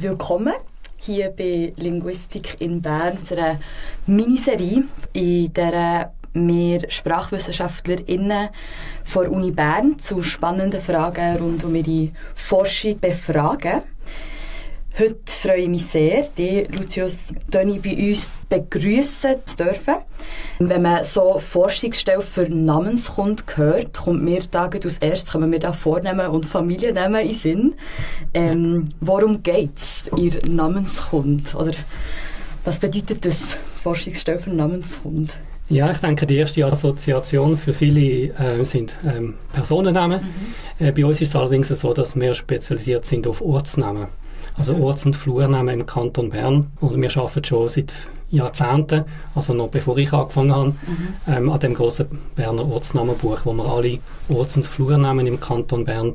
Willkommen hier bei Linguistik in Bern, unserer Miniserie, in der wir SprachwissenschaftlerInnen von der Uni Bern zu spannenden Fragen rund um ihre Forschung befragen. Heute freue ich mich sehr, die Lucius Döni bei uns begrüssen zu dürfen. Wenn man so Forschungsstelle für Namenskunde hört, kommt mir da als erstes Vornamen und Familiennamen in den Sinn. Worum geht es in Namenskunde? Oder was bedeutet das, Forschungsstelle für Namenskunde? Ja, ich denke, die erste Assoziation für viele sind Personennamen. Bei uns ist es allerdings so, dass wir spezialisiert sind auf Ortsnamen. Also Orts- und Flurnamen im Kanton Bern. Und wir arbeiten schon seit Jahrzehnten, also noch bevor ich angefangen habe, an dem grossen Berner Ortsnamenbuch, wo wir alle Orts- und Flurnamen im Kanton Bern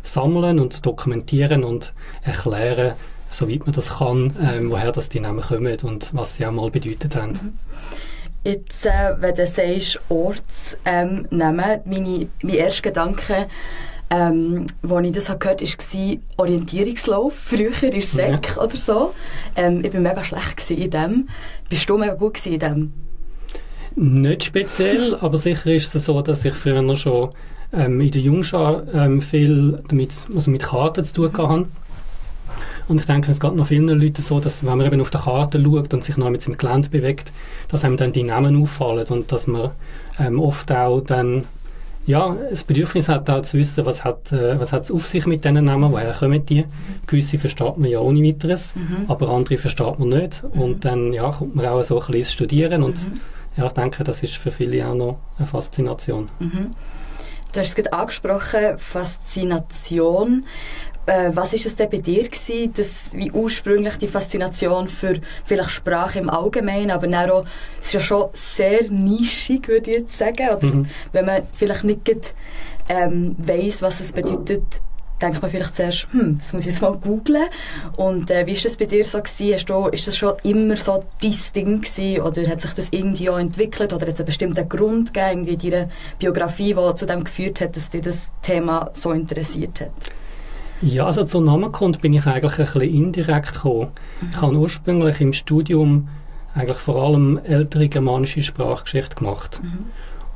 sammeln und dokumentieren und erklären, soweit man das kann, woher das die Namen kommen und was sie auch mal bedeutet haben. Jetzt, wenn du sagst Ortsnamen, mein erster Gedanke, als ich das gehört habe, war Orientierungslauf, früher in Sek oder so. Ich war mega schlecht in dem. Bist du mega gut in dem? Nicht speziell, aber sicher ist es so, dass ich früher schon in der Jungschar viel mit Karten zu tun hatte. Und ich denke, es geht noch vielen Leuten so, dass wenn man eben auf der Karte schaut und sich noch mit dem Gelände bewegt, dass einem dann die Namen auffallen und dass man oft auch dann das Bedürfnis hat, auch zu wissen, was hat es auf sich mit diesen Namen, woher kommen die. Gewisse versteht man ja ohne weiteres, aber andere versteht man nicht. Und dann kommt man auch so ein bisschen ins Studieren und ich denke, das ist für viele auch noch eine Faszination. Du hast es gerade angesprochen, Faszination. Was war es denn bei dir gewesen, wie ursprünglich die Faszination für vielleicht Sprache im Allgemeinen, aber dann auch, es ist ja schon sehr nischig, würde ich jetzt sagen, oder wenn man vielleicht nicht weiss, was es bedeutet, denkt man vielleicht zuerst, das muss ich jetzt mal googlen. Und wie war das bei dir so gewesen? Ist das schon immer so dein Ding gewesen, oder hat sich das irgendwie auch entwickelt, oder hat es einen bestimmten Grund gegeben, in deiner Biografie, die zu dem geführt hat, dass dich das Thema so interessiert hat? Ja, also zur Namenkunde bin ich eigentlich ein bisschen indirekt gekommen. Ich habe ursprünglich im Studium eigentlich vor allem ältere germanische Sprachgeschichte gemacht.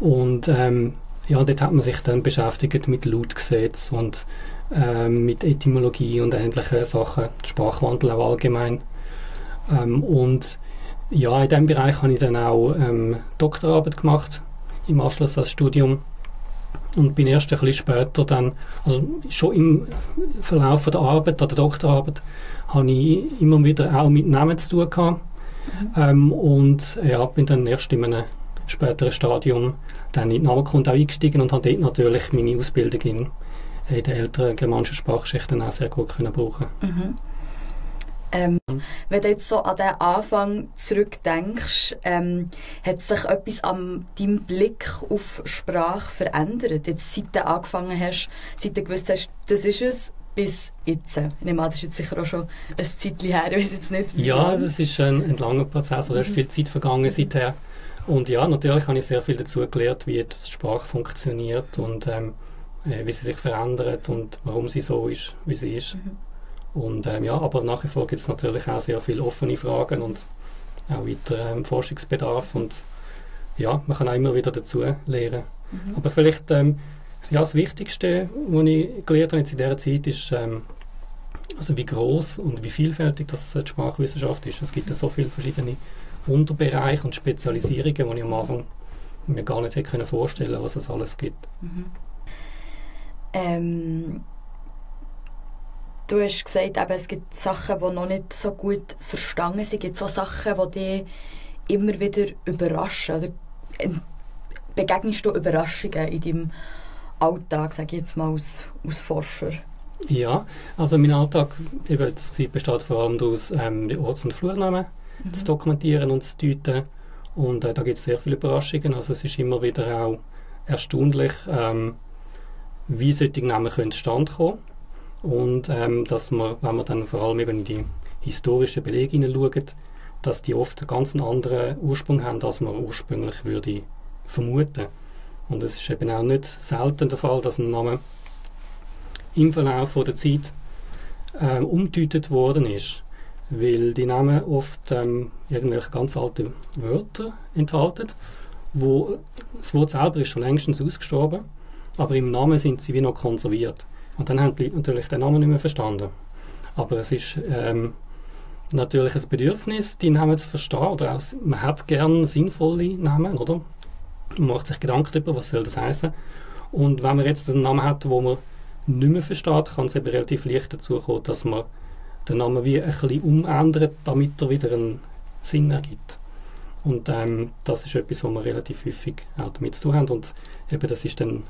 Und dort hat man sich dann beschäftigt mit Lautgesetz und mit Etymologie und ähnlichen Sachen, Sprachwandel auch allgemein. Und in diesem Bereich habe ich dann auch Doktorarbeit gemacht, im Anschluss als Studium. Und bin erst ein bisschen später dann, also schon im Verlauf der Arbeit, der Doktorarbeit, habe ich immer wieder auch mit Namen zu tun gehabt. Und bin dann erst in einem späteren Stadium dann in die Namenkunde auch eingestiegen und habe dort natürlich meine Ausbildung in der älteren germanischen Sprachgeschichte auch sehr gut können brauchen. Wenn du jetzt so an den Anfang zurückdenkst, hat sich etwas an deinem Blick auf Sprache verändert? Jetzt, seit du angefangen hast, seit du gewusst hast, das ist es, bis jetzt? Ich nehme an, das ist jetzt sicher auch schon ein Zeitchen her, ich weiß jetzt nicht wie Ja, lang. das ist ein langer Prozess, da ist viel Zeit vergangen seither. Und ja, natürlich habe ich sehr viel dazu gelernt, wie die Sprache funktioniert und wie sie sich verändert und warum sie so ist, wie sie ist. Und aber nach wie vor gibt es natürlich auch sehr viele offene Fragen und auch weiter Forschungsbedarf und man kann auch immer wieder dazu lernen. Aber vielleicht das Wichtigste, was ich gelernt habe jetzt in dieser Zeit, ist also wie gross und wie vielfältig das die Sprachwissenschaft ist. Es gibt ja so viele verschiedene Unterbereiche und Spezialisierungen, die ich am Anfang mir gar nicht hätte vorstellen können, was es alles gibt. Du hast gesagt, eben, es gibt Sachen, die noch nicht so gut verstanden sind. Es gibt so Sachen, die dich immer wieder überraschen. Oder begegnest du Überraschungen in deinem Alltag, sage ich jetzt mal als Forscher? Ja, also mein Alltag besteht vor allem daraus, die Orts- und Flurnamen zu dokumentieren und zu deuten. Und da gibt es sehr viele Überraschungen. Also es ist immer wieder auch erstaunlich, wie solche Namen zustande kommen. Und dass man, wenn man dann vor allem eben in die historischen Belege hineinschaut, dass die oft einen ganz anderen Ursprung haben, als man ursprünglich würde vermuten. Und es ist eben auch nicht selten der Fall, dass ein Name im Verlauf der Zeit umgedeutet worden ist, weil die Namen oft irgendwelche ganz alte Wörter enthalten, wo das Wort selber ist schon längstens ausgestorben, aber im Namen sind sie wie noch konserviert. Und dann haben die Leute natürlich den Namen nicht mehr verstanden. Aber es ist natürlich ein Bedürfnis, die Namen zu verstehen. Oder auch, man hat gerne sinnvolle Namen, oder? Man macht sich Gedanken darüber, was soll das heißen. Und wenn man jetzt einen Namen hat, wo man nicht mehr versteht, kann es eben relativ leicht dazu kommen, dass man den Namen wie ein bisschen umändert, damit er wieder einen Sinn ergibt. Und das ist etwas, was wir relativ häufig auch damit zu tun haben. Und eben das ist dann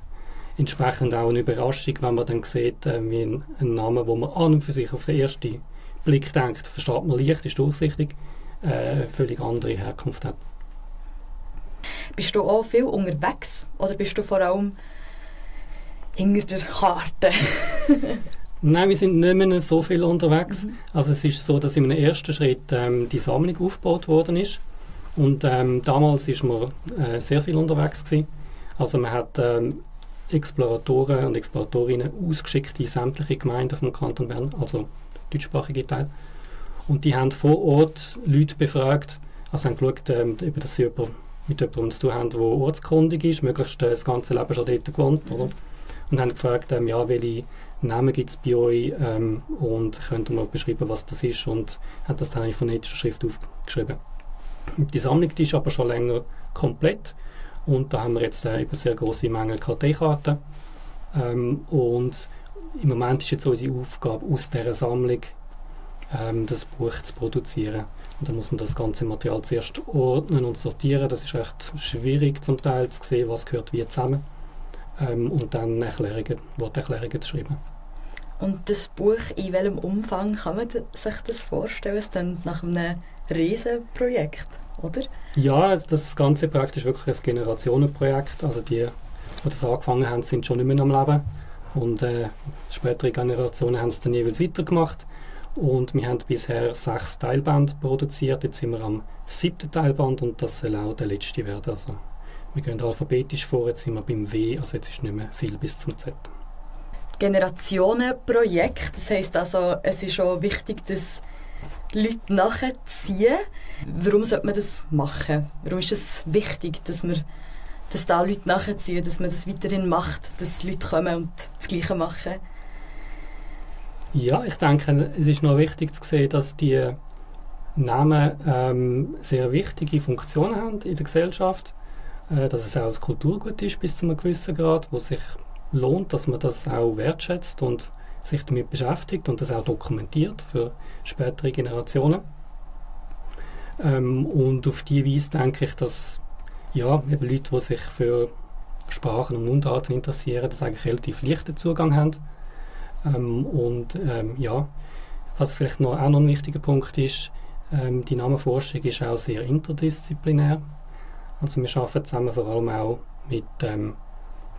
entsprechend auch eine Überraschung, wenn man dann sieht, wie ein Name, wo man an und für sich auf den ersten Blick denkt, versteht man leicht, ist durchsichtig, völlig andere Herkunft hat. Bist du auch viel unterwegs oder bist du vor allem hinter der Karte? Nein, wir sind nicht mehr so viel unterwegs. Also es ist so, dass in einem ersten Schritt die Sammlung aufgebaut worden ist. Und damals ist man sehr viel unterwegs gewesen. Also man hat Exploratoren und Exploratorinnen ausgeschickt in sämtliche Gemeinden vom Kanton Bern, also deutschsprachige Teil. Und die haben vor Ort Leute befragt, also haben geschaut, dass sie mit jemandem zu tun haben, der ortskundig ist, möglichst das ganze Leben schon dort gewohnt, oder? Und haben gefragt, welche Namen gibt es bei euch und könnt ihr mal beschreiben, was das ist, und haben das dann in phonetischer Schrift aufgeschrieben. Die Sammlung die ist aber schon länger komplett. Und da haben wir jetzt eben sehr grosse Mengen KT-Karten. Und im Moment ist jetzt unsere Aufgabe, aus dieser Sammlung das Buch zu produzieren. Und dann muss man das ganze Material zuerst ordnen und sortieren. Das ist recht schwierig zum Teil zu sehen, was gehört wie zusammen. Und dann Worterklärungen zu schreiben. Und das Buch, in welchem Umfang kann man sich das vorstellen? Es dann nach einem Riesenprojekt, oder? Ja, das ganze Projekt ist wirklich ein Generationenprojekt. Also die das angefangen haben, sind schon nicht mehr am Leben. Und spätere Generationen haben es dann jeweils weitergemacht. Und wir haben bisher 6 Teilbände produziert. Jetzt sind wir am 7. Teilband und das soll auch der letzte werden. Also wir gehen alphabetisch vor, jetzt sind wir beim W, also jetzt ist nicht mehr viel bis zum Z. Generationenprojekt, das heisst also, es ist auch wichtig, dass Leute nachziehen. Warum sollte man das machen? Warum ist es wichtig, dass da Leute nachziehen, dass man das weiterhin macht, dass Leute kommen und das Gleiche machen? Ja, ich denke, es ist noch wichtig zu sehen, dass die Namen sehr wichtige Funktionen haben in der Gesellschaft. Dass es auch ein Kulturgut ist bis zu einem gewissen Grad, wo sich lohnt, dass man das auch wertschätzt und sich damit beschäftigt und das auch dokumentiert für spätere Generationen. Und auf die Weise denke ich, dass eben Leute, die sich für Sprachen und Mundarten interessieren, das eigentlich relativ leichten Zugang haben. Was vielleicht auch noch ein wichtiger Punkt ist, die Namenforschung ist auch sehr interdisziplinär. Also wir arbeiten zusammen vor allem auch mit der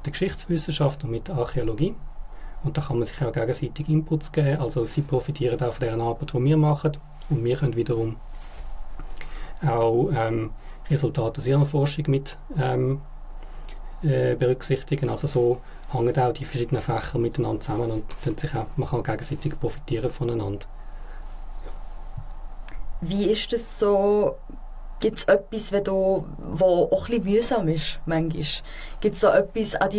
Geschichtswissenschaft und mit der Archäologie. Und da kann man sich auch gegenseitig Inputs geben. Also sie profitieren auch von der Arbeit, die wir machen. Und wir können wiederum auch Resultate aus ihrer Forschung mit berücksichtigen. Also so hängen auch die verschiedenen Fächer miteinander zusammen und man kann gegenseitig profitieren voneinander. Wie ist das so? Gibt es etwas, was auch ein bisschen mühsam ist, manchmal? Gibt es so etwas an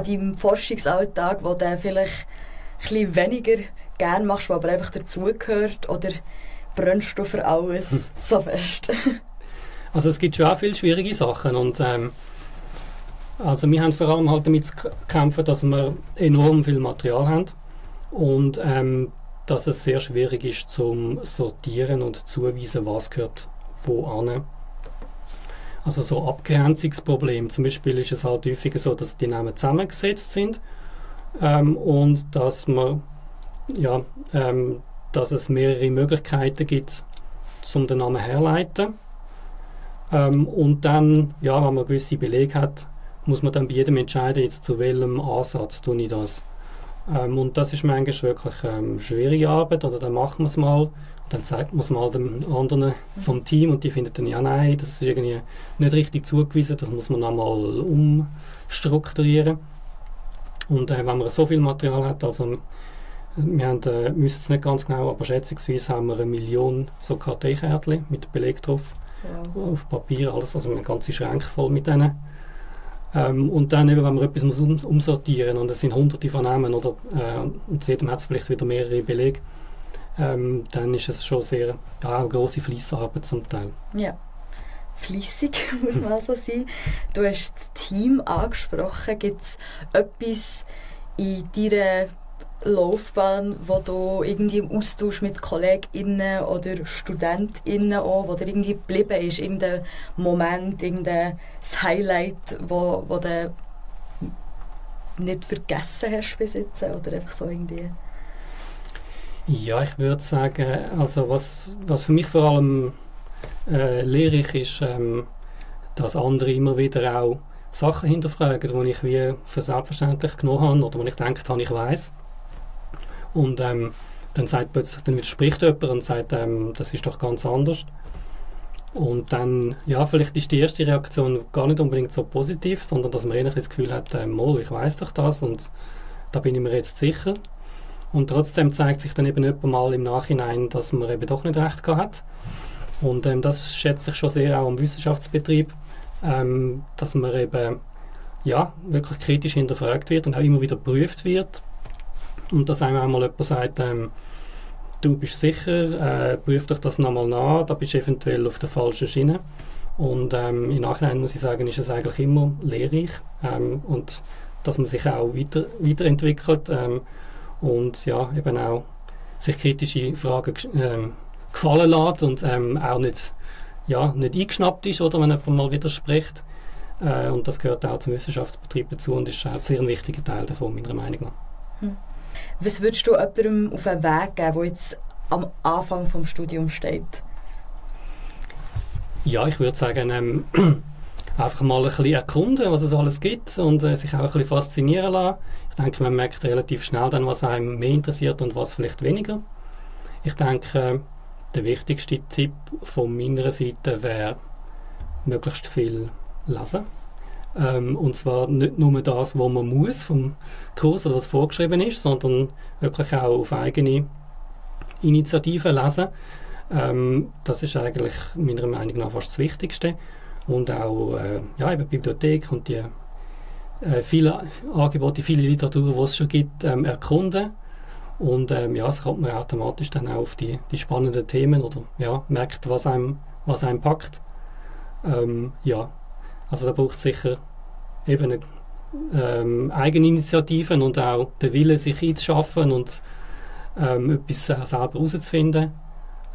deinem Forschungsalltag, wo du vielleicht ein bisschen weniger gerne machst, was aber einfach dazugehört? Oder brennst du für alles so fest? Also es gibt schon auch viele schwierige Sachen. Und, also wir haben vor allem halt damit zu kämpfen, dass wir enorm viel Material haben. Und dass es sehr schwierig ist zum Sortieren und zuweisen, was gehört wo an. Also so Abgrenzungsprobleme. Zum Beispiel ist es halt häufiger so, dass die Namen zusammengesetzt sind und dass es mehrere Möglichkeiten gibt, um den Namen herzuleiten. Und dann, wenn man gewisse Belege hat, muss man dann bei jedem entscheiden, jetzt zu welchem Ansatz tue ich das. Und das ist manchmal wirklich schwierige Arbeit, oder dann macht man es mal. Dann zeigt man es mal den anderen vom Team und die finden dann, nein, das ist irgendwie nicht richtig zugewiesen, das muss man nochmal umstrukturieren. Und wenn man so viel Material hat, also Wir haben, wissen es nicht ganz genau, aber schätzungsweise haben wir 1 Million so Karteikärtchen mit Beleg drauf, auf Papier, alles, also eine ganze Schränke voll mit denen. Und dann eben, wenn man etwas muss umsortieren und es sind hunderte von Namen oder und zu jedem hat es vielleicht wieder mehrere Belege, dann ist es schon sehr eine grosse Fleissarbeit zum Teil. Ja, fleissig muss man also sein. Du hast das Team angesprochen. Gibt es etwas in deiner Laufbahn, wo du irgendwie im Austausch mit KollegInnen oder StudentInnen auch, wo dir irgendwie geblieben ist, irgendein Moment, irgendein Highlight, wo du nicht vergessen hast bis jetzt, oder einfach so irgendwie? Ja, ich würde sagen, also was für mich vor allem lehrreich ist, dass andere immer wieder auch Sachen hinterfragen, die ich wie für selbstverständlich genommen habe oder wo ich gedacht habe, ich weiss. Und dann widerspricht jemand und sagt, das ist doch ganz anders. Und dann, ja, vielleicht ist die erste Reaktion gar nicht unbedingt so positiv, sondern dass man eher das Gefühl hat, ich weiss doch das und da bin ich mir jetzt sicher. Und trotzdem zeigt sich dann eben jemand mal im Nachhinein, dass man eben doch nicht recht gehabt hat. Und das schätze ich schon sehr auch am Wissenschaftsbetrieb, dass man eben ja, wirklich kritisch hinterfragt wird und auch immer wieder geprüft wird. Und dass einem einmal jemand sagt, du bist sicher, prüf doch das nochmal nach, da bist du eventuell auf der falschen Schiene. Und im Nachhinein muss ich sagen, ist es eigentlich immer lehrreich und dass man sich auch weiterentwickelt und ja, eben auch sich kritische Fragen gefallen lässt und auch nicht eingeschnappt ist, oder, wenn jemand mal widerspricht. Und das gehört auch zum Wissenschaftsbetrieb dazu und ist auch sehr ein wichtiger Teil davon, meiner Meinung nach. Was würdest du jemandem auf einen Weg geben, der jetzt am Anfang des Studiums steht? Ja, ich würde sagen, einfach mal ein bisschen erkunden, was es alles gibt und sich auch ein bisschen faszinieren lassen. Ich denke, man merkt relativ schnell dann, was einem mehr interessiert und was vielleicht weniger. Ich denke, der wichtigste Tipp von meiner Seite wäre, möglichst viel lesen. Und zwar nicht nur das, was man muss vom Kurs oder was vorgeschrieben ist, sondern wirklich auch auf eigene Initiative lesen. Das ist eigentlich meiner Meinung nach fast das Wichtigste. Und auch eben die Bibliothek und die viele Angebote, viele Literatur, die es schon gibt, erkunden. Und so kommt man automatisch dann auch auf die spannenden Themen oder merkt, was einem packt. Also da braucht es sicher eben Eigeninitiativen und auch den Willen, sich einzuschaffen und etwas selber herauszufinden.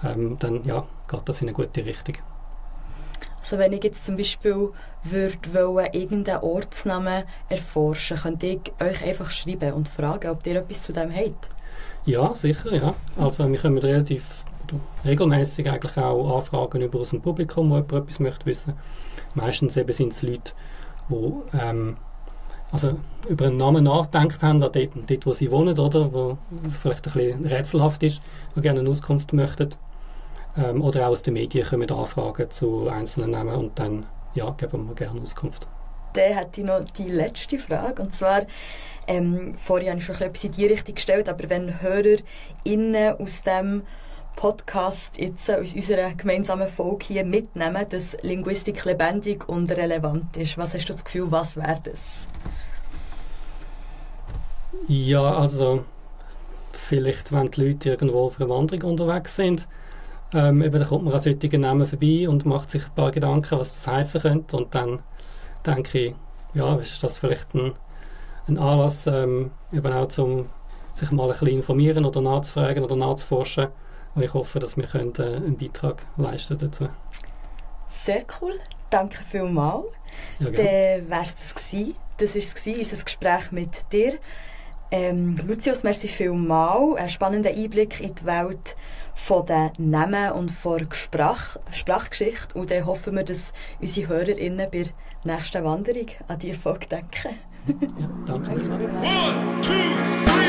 Dann geht das in eine gute Richtung. Also wenn ich jetzt zum Beispiel irgendeinen Ortsnamen erforschen, könnte ich euch einfach schreiben und fragen, ob ihr etwas zu dem habt? Ja, sicher, ja. Also wir kommen relativ regelmäßig eigentlich auch Anfragen über aus dem Publikum, wo jemand etwas möchte wissen. Meistens eben sind es Leute, die über einen Namen nachgedacht haben, dort wo sie wohnen, oder, wo vielleicht ein bisschen rätselhaft ist, die gerne eine Auskunft möchten. Oder auch aus den Medien kommen Anfragen zu einzelnen Namen und dann geben wir gerne Auskunft. Dann hätte ich noch die letzte Frage, und zwar, vorher habe ich schon etwas in die Richtung gestellt, aber wenn HörerInnen aus dem Podcast jetzt aus unserer gemeinsamen Folge hier mitnehmen, dass Linguistik lebendig und relevant ist, was hast du das Gefühl, was wäre das? Ja, also vielleicht, wenn die Leute irgendwo auf einer Wanderung unterwegs sind, da kommt man an solchen Namen vorbei und macht sich ein paar Gedanken, was das heissen könnte. Und dann denke ich, ist das vielleicht ein Anlass, eben auch zum sich mal ein bisschen informieren oder nachzufragen oder nachzuforschen. Und ich hoffe, dass wir einen Beitrag leisten dazu. Sehr cool. Danke vielmals. Ja, dann wäre es das gewesen. Das war es, unser Gespräch mit dir. Lucius, merci vielmals. Ein spannender Einblick in die Welt von den Namen und von Sprachgeschichte. Und dann hoffen wir, dass unsere HörerInnen bei der nächsten Wanderung an diese Folge denken. Ja, danke. 1, 2, 3